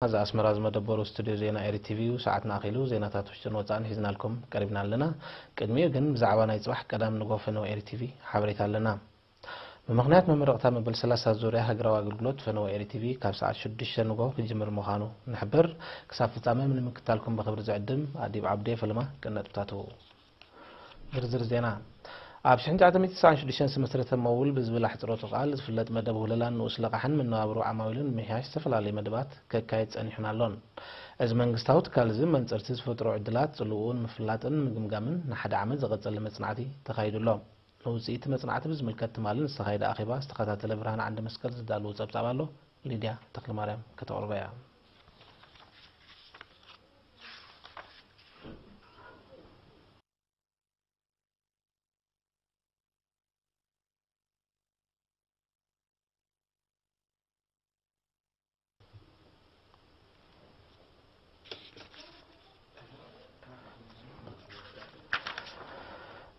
እዚ ኣስመራ ዝመደበሩ ስቱድዮ ዜና ኤሪ ቲቪ እዩ። ሰዓትና ኣኺሉ ዜናታት ውሽጥን ወጻእን ሒዝናልኩም ቀሪብና ኣለና። ቅድሚኡ ግን ብዛዕባ ናይ ጽባሕ ቀዳም ንጎ ፈነወ ኤሪ ቲቪ ሓበሬታ ኣለና። ብምኽንያት መመረቕታ መበል ሰላሳ ዙርያ ሃገራዊ ኣገልግሎት ፈነወ ኤሪ ቲቪ ካብ ሰዓት ሽዱሽተ ንጎ ክጅምር ምዃኑ ንሕብር። ክሳብ ፍጻመ ንምክታልኩም ብኽብሪ ዝዕድም ኣዲብ ዓብዴ ፈለማ ቅነጥብታቱ። ዝርዝር ዜና። ኣብ ሽሕን ትሽዓተ ሚእትን ትስዓን ሽዱሽተን ዝተመስረተ መውል ብዝብል ኣሕጽሮተ ቃል ዝፍለጥ መደብ ውህለላን ንኡስ ለቓሕን መነባብሮ ዓማዊልን ምምሕያሽ ዝተፈላለዩ መደባት ከካየድ ጸኒሑን ኣሎን። እዚ መንግስታዊ ትካል እዚ መንጸርቲ ዝፈጥሮ ዕድላት ጽልውኡ ንምፍላጥን ምግምጋምን ንሓደ ዓመት ዝቐጸለ መጽናዕቲ ተኻይዱ ኣሎ። ንውጽኢት መጽናዕቲ ብዝምልከት ትማልን ዝተኻየደ ኣኼባ ዝተኸታተለ ብርሃን ዓንደ መስቀል ዝዳለዎ ጸብጻብ ኣሎ። ሊድያ ተኽለማርያም ከተቕርቦ እያ።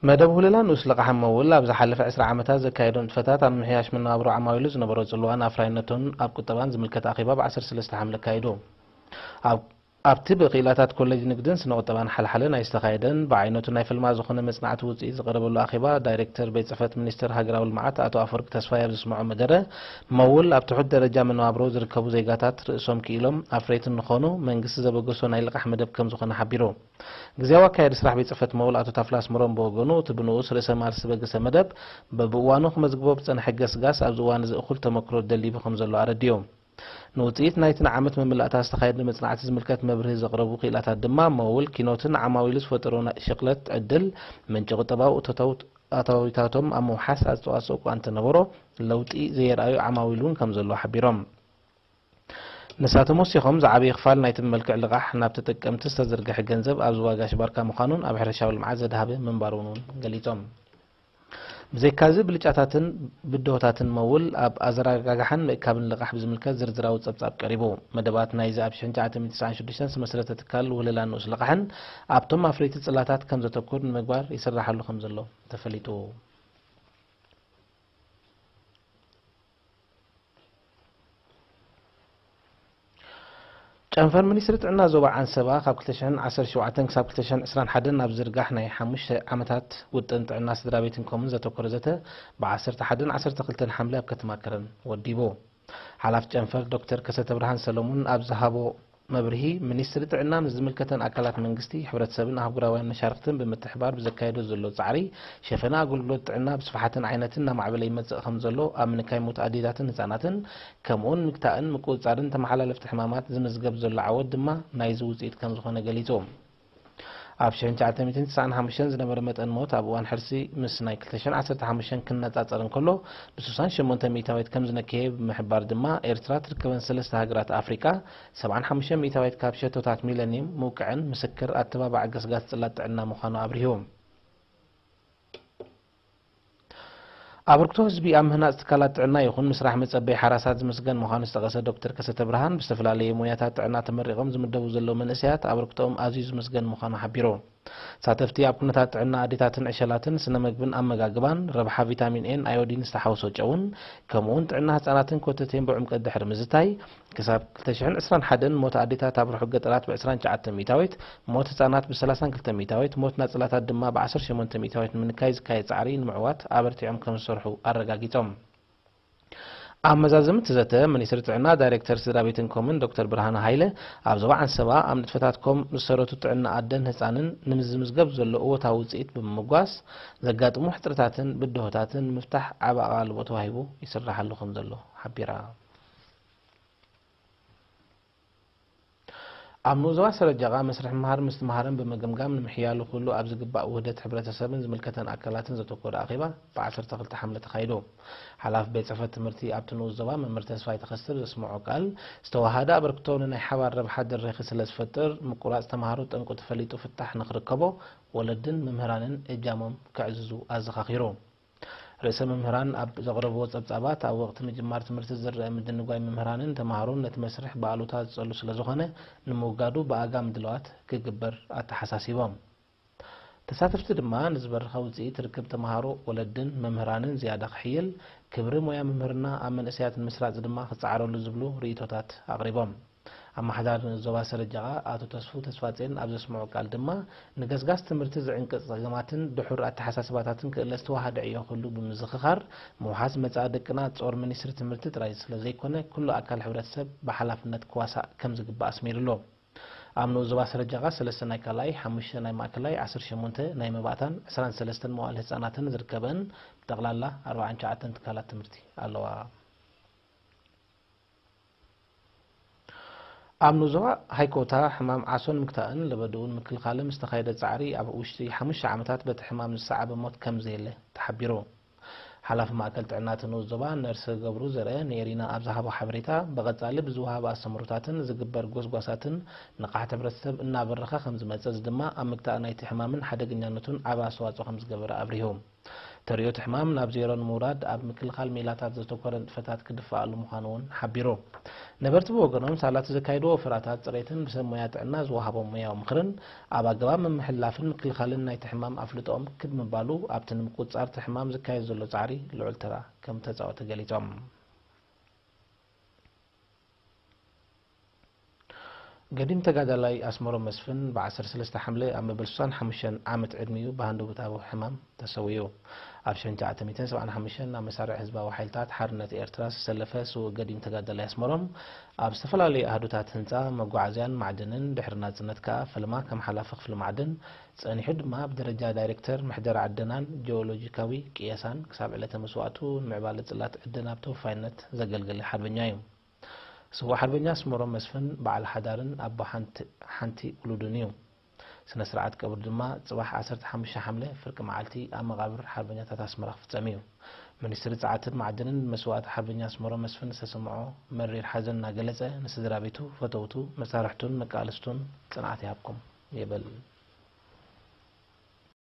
መደብ ውህለላ ንኡስ ለቓሕ መውል ኣብ ዝሓለፈ ዕስራ ዓመታት ዘካየዶ ንጥፈታት ኣብ ምሕያሽ መነባብሮ ዓማዊሉ ዝነበሮ ጽልዋን ኣፍራይነቱን ኣብ ቁጠባን ዝምልከት ኣኼባ ብ ዓሰርተ ሰለስተ ሓምለ ኣካይዱ። ኣብ ኣብቲ ብክኢላታት ኮሌጅ ንግድን ስነ ቁጠባን ሓልሓለ ናይ ዝተኻየደን ብዓይነቱ ናይ ፍልማ ዝኾነ መጽናዕቲ ውጽኢት ዝቐረበሉ ኣኼባ ዳይሬክተር ቤት ጽሕፈት ሚኒስትር ሃገራዊ ልምዓት ኣቶ ኣፈወርቂ ተስፋይ ኣብ ዘስምዖ መደረ፣ መውል ኣብ ትሑት ደረጃ መነባብሮ ዝርከቡ ዜጋታት ርእሶም ክኢሎም ኣፍረይቲ ንኾኑ መንግስቲ ዘበገሶ ናይ ልቓሕ መደብ ከም ዝኾነ ሓቢሩ። ግዜያዊ ኣካያዲ ስራሕ ቤት ጽሕፈት መውል ኣቶ ታፍላ ኣስመሮም ብወገኑ፣ እቲ ብንኡስ ርእሰ ማል ዝተበገሰ መደብ በብእዋኑ ክመዝግቦ ብጸንሐ ገስጋስ ኣብዚ እዋን እዚ እኹል ተመክሮ ደሊቡ ከም ዘሎ ኣረዲኡ። ንውጽኢት ናይቲ ንዓመት መመላእታ ዝተኻየደ መጽናዕቲ ዝምልከት መብርሂ ዘቕረቡ ክኢላታት ድማ፣ መውል ኪኖትን ዓማዊሉ ዝፈጠሮ ናይ ሽቕለት ዕድል ምንጪ ቁጠባዊ እቶታዊ ኣታዊታቶም ኣብ ምውሓስ ኣስተዋጽኦ እኳ እንተነበሮ፣ ለውጢ ዘየርኣዩ ዓማዊል እውን ከም ዘሎ ሓቢሮም። ንሳቶም ወሲኾም፣ ዝዓበየ ክፋል ናይቲ ብመልክዕ ልቓሕ ናብ ተጠቀምቲ ዝተዘርግሐ ገንዘብ ኣብ ዝባ ጋሽ ባርካ ምዃኑን ኣብ ሕርሻዊ ልምዓት ዘድሃበ ምንባሩን እውን ገሊጾም። ብዘይካዚ ብልጫታትን ብድሆታትን መውል ኣብ ኣዘራጋግሓን ምእካብን ልቓሕ ብዝምልከት ዝርዝራዊ ጸብጻብ ቀሪቡ። መደባት ናይዚ ኣብ ሽሕን ትሽዓተ ሚእትን ትስዓን ሽዱሽተን ዝተመስረተ ትካል ውህለላ ንኡስ ልቓሕን ኣብቶም ኣፍረይቲ ጽላታት ከም ዘተኩር ንምግባር ይስራሓሉ ከም ዘሎ ተፈሊጡ። ጨንፈር ሚኒስትሪ ጥዕና ዞባ ዓንሰባ ካብ ክልተ ሽሕን ዓሰርተ ሸውዓተን ክሳብ ክልተ ሽሕን ዕስራን ሓደን ናብ ዝርጋሕ ናይ ሓሙሽተ ዓመታት ውጥን ጥዕና ስድራ ቤትን ኮምን ዘተኮረ ዘተ ብ ዓሰርተ ሓደን ዓሰርተ ክልተን ሓምለ ኣብ ከተማ ከረን ወዲቡ። ሓላፊ ጨንፈር ዶክተር ከሰተ ብርሃን ሰለሙን ኣብ ዝሃቦ መብርሂ፣ ሚኒስትሪ ጥዕና ምስ ዝምልከተን ኣካላት መንግስቲ፣ ሕብረተሰብን ኣህጉራውያን መሻርክትን ብምትሕባር ብዘካየዶ ዘሎ ጻዕሪ፣ ሸፈና ኣገልግሎት ጥዕና ብስፍሓትን ዓይነትን እናማዕበለ ይመጽእ ከም ዘሎ፣ ኣብ ምንካይ ሞት ኣዴታትን ህጻናትን፣ ከምኡውን ምግታእን ምቁጽጻርን ተመሓላለፍቲ ሕማማት ዝምዝገብ ዘሎ ዓወት ድማ ናይዚ ውጽኢት ከም ዝኾነ ገሊጹ። ኣብ ሽሕን ትሽዓተ ሚእትን ትስዓን ሓሙሽተን ዝነበረ መጠን ሞት ኣብ እዋን ሕርሲ ምስ ናይ ክልተ ሽሕን ዓሰርተ ሓሙሽተን ክነጻጸር እንከሎ፣ ብ ስሳን ሸሞንተ ሚእታዊት ከም ዝነከየ ብምሕባር ድማ፣ ኤርትራ ትርከበን ሰለስተ ሃገራት ኣፍሪቃ ሰብዓን ሓሙሽተን ሚእታዊት ካብ ሸቶታት ሚለኒየም ምውቅዐን ምስክር ኣተባባዒ ገስጋስ ጽላት ጥዕና ምዃኑ ኣብሪሁ። ኣበርክቶ ህዝቢ ኣብ ምህናጽ ትካላት ጥዕና ይኹን ምስራሕ መጸበይ ሓራሳት ዝምስገን ምዃኑ ዝጠቐሰ ዶክተር ከሰተ ብርሃን፣ ብዝተፈላለየ ሞያታት ጥዕና ተመሪቖም ዝምደቡ ዘለዉ መንእሰያት ኣበርክቶኦም ኣዝዩ ዝምስገን ምዃኑ ሓቢሩ። ተሳተፍቲ ኣብ ኩነታት ጥዕና ኣዴታትን ዕሸላትን፣ ስነ መግብን ኣመጋግባን፣ ረብሓ ቪታሚን ኤን ኣዮዲን ዝተሓወሶ ጨውን፣ ከምኡውን ጥዕና ህጻናትን ኮተቴን ብዕምቀት ድሕሪ ምዝታይ፣ ክሳብ ክልተ ሽሕን ዕስራን ሓደን ሞት ኣዴታት ኣብ ርሑቕ ገጠራት ብ ዕስራን ትሽዓተን ሚእታዊት፣ ሞት ህጻናት ብ ሰላሳን ክልተ ሚእታዊት፣ ሞት ናጽላታት ድማ ብ ዓሰርተ ሸሞንተ ሚእታዊት ንምንካይ ዝካየድ ጻዕሪ ንምዕዋት ኣበርቲዖም ከም ዝሰርሑ ኣረጋጊጾም። ኣብ መዛዘሚ እቲ ዘተ፣ ሚኒስትሪ ጥዕና ዳይሬክተር ስድራ ቤትን ኮምን ዶክተር ብርሃነ ሃይለ፣ ኣብ ዞባ ዓንሰባ ኣብ ንጥፈታት ኮም ዝሰረቱ ጥዕና ኣደን ህጻንን ንምዝምዝገብ ዘሎ እወታዊ ውጽኢት ብምምጓስ፣ ዘጋጥሙ ሕጽረታትን ብድሆታትን ንምፍታሕ ዓቢ ኣቓልቦ ተዋሂቡ ይስራሓሉ ከም ዘሎ ሓቢራ። ኣብ ንኡስ ዞባ ሰረጃቓ መስርሕ ምምሃር ምስትምሃርን ብምግምጋም ንምሕያሉ ኩሉ ኣብ ዝግባእ ውህደት ሕብረተሰብን ዝምልከተን ኣካላትን ዘተኮረ ኣኼባ ብ ዓሰርተ ክልተ ሓምለ ተኻይዱ። ሓላፊ ቤት ጽሕፈት ትምህርቲ ኣብቲ ንኡስ ዞባ መምህር ተስፋይ ተኸስተ ብዘስምዖ ቃል፣ ዝተወሃደ ኣበርክቶ ንናይ ሓባር ረብሓ ድርኺ ስለ ዝፈጥር፣ ምቁራጽ ተምሃሮ ጠንቁ ተፈሊጡ ፍታሕ ንኽርከቦ ወለድን መምህራንን እጃሞም ከዕዝዙ ኣዘኻኺሩ። ርእሰ መምህራን ኣብ ዘቕረብዎ ጸብጻባት፣ ኣብ ወቕቲ ምጅማር ትምህርቲ ዝረአ ምድንጓይ መምህራንን ተማሃሮን ነቲ መስርሕ ብኣሉታ ዝጸሉ ስለ ዝኾነ፣ ንምውጋዱ ብኣጋ ምድላዋት ክግበር ኣተሓሳሲቦም። ተሳተፍቲ ድማ ንዝበረኸ ውጽኢት ርክብ ተማሃሮ፣ ወለድን መምህራንን ዝያዳ ክሕይል፣ ክብሪ ሞያ መምህርና ኣብ መንእሰያት ንምስራጽ ድማ ክጸዓረሉ ዝብሉ ርእይቶታት ኣቕሪቦም። ኣመሓዳሪ ንኡስ ዞባ ሰረጃቓ ኣቶ ተስፉ ተስፋጼን ኣብ ዘስምዖ ቃል ድማ፣ ንገስጋስ ትምህርቲ ዝዕንቅጽ ጸገማትን ድሑር ኣተሓሳስባታትን ክእለ ዝተዋሃደ ዕዮ ክህሉ ብምዝኽኻር፣ ምውሓስ መጻኢ ደቅና ጾር ሚኒስትሪ ትምህርቲ ጥራይ ስለ ዘይኮነ፣ ኩሉ ኣካል ሕብረተሰብ ብሓላፍነት ክዋሳእ ከም ዝግባእ ኣስሚሩሎ። ኣብ ንኡስ ዞባ ሰረጃቓ ሰለስተ ናይ ካልኣይ፣ ሓሙሽተ ናይ ማእከላይ፣ ዓሰርተ ሸሞንተ ናይ መባእታን ዕስራን ሰለስተን መዋእለ ህጻናትን ዝርከበን ብጠቕላላ ኣርባዓን ትሽዓተን ትካላት ትምህርቲ ኣለዋ። ኣብ ንኡስ ዞባ ሃይኮታ ሕማም ዓሶ ንምግታእን ለበድኡ ንምክልኻልን ዝተኻየደ ጻዕሪ ኣብ ውሽጢ ሓሙሽተ ዓመታት በቲ ሕማም ዝሰዓበ ሞት ከም ዘየለ ተሓቢሩ። ሓላፊ ማእከል ጥዕና እቲ ንኡስ ዞባ ነርስ ገብሩ ዘርአ ንኤሪና ኣብ ዝሃቦ ሓበሬታ፣ ብቐጻሊ ብዝወሃብ ኣስተምህሮታትን ዝግበር ጎስጓሳትን ንቕሓት ሕብረተሰብ እናበረኸ ከም ዝመጸ፣ እዚ ድማ ኣብ ምግታእ ናይቲ ሕማምን ሓደገኛነቱን ዓቢ ኣስተዋጽኦ ከም ዝገበረ ኣብሪሁ። ተርእዮ እቲ ሕማም ናብ ዜሮ ንምውራድ ኣብ ምክልኻል ሜላታት ዘተኮረ ንጥፈታት ክድፋኣሉ ምዃኑ እውን ሓቢሩ። ነበርቲ ብወገኖም ሳላ እቲ ዘካየድዎ ወፈራታት ጽሬትን ብሰብ ሞያ ጥዕና ዝወሃቦም ሞያዊ ምኽርን ኣብ ኣገባብ ምምሕልላፍን ምክልኻልን ናይቲ ሕማም ኣፍልጦኦም ክብ ምባሉ ኣብቲ ንምቁጽጻር እቲ ሕማም ዝካየድ ዘሎ ጻዕሪ ልዑል ተራ ከም ተጻወተ ገሊጾም። ገዲም ተጋዳላይ ኣስመሮም መስፍን ብ ዓሰርተ ሰለስተ ሓምለ ኣብ መበል ሱሳን ሓሙሽተን ዓመት ዕድሚኡ ብሃንደበታዊ ሕማም ተሰዊኡ። ኣብ ሸንቲ ኣተ ሚእትን ሰብዓን ሓሙሽተን ኣብ መሳርዕ ህዝባዊ ሓይልታት ሓርነት ኤርትራ ዝተሰለፈ ስዉእ ገዲም ተጋዳላይ ኣስመሮም፣ ኣብ ዝተፈላለዩ ኣህዱታት ህንጻ፣ መጓዓዝያን ማዕድንን፣ ድሕሪ ናጽነት ከኣ ፈለማ ከም ሓላፊ ክፍሊ ማዕድን፣ ጸኒሑ ድማ ብደረጃ ዳይሬክተር ምሕደራ ዕደናን ጂኦሎጂካዊ ቅየሳን ክሳብ ዕለተ መስዋእቱ ንምዕባለ ጽላት ዕደና ብተወፋይነት ዘገልገለ ሓርበኛ እዩ። ስዉእ ሓርበኛ ኣስመሮም መስፍን በዓል ሓዳርን ኣቦ ሓንቲ፣ ሓንቲ ውሉድን እዩ። ስነ ስርዓት ቀብሩ ድማ ጽባሕ ዓሰርተ ሓሙሽተ ሓምለ ፍርቂ መዓልቲ ኣብ መቓብር ሓርበኛታት ኣስመራ ክፍጸም እዩ። ሚኒስትሪ ጸዓትን ማዕድንን ንመስዋእቲ ሓርበኛ ኣስመሮም መስፍን ዝተሰምዖ መሪር ሓዘን እናገለጸ፣ ንስድራ ቤቱ፣ ፈተውቱ፣ መሳርሕቱን መቃለስቱን ጽንዓት ይሃብኩም ይብል።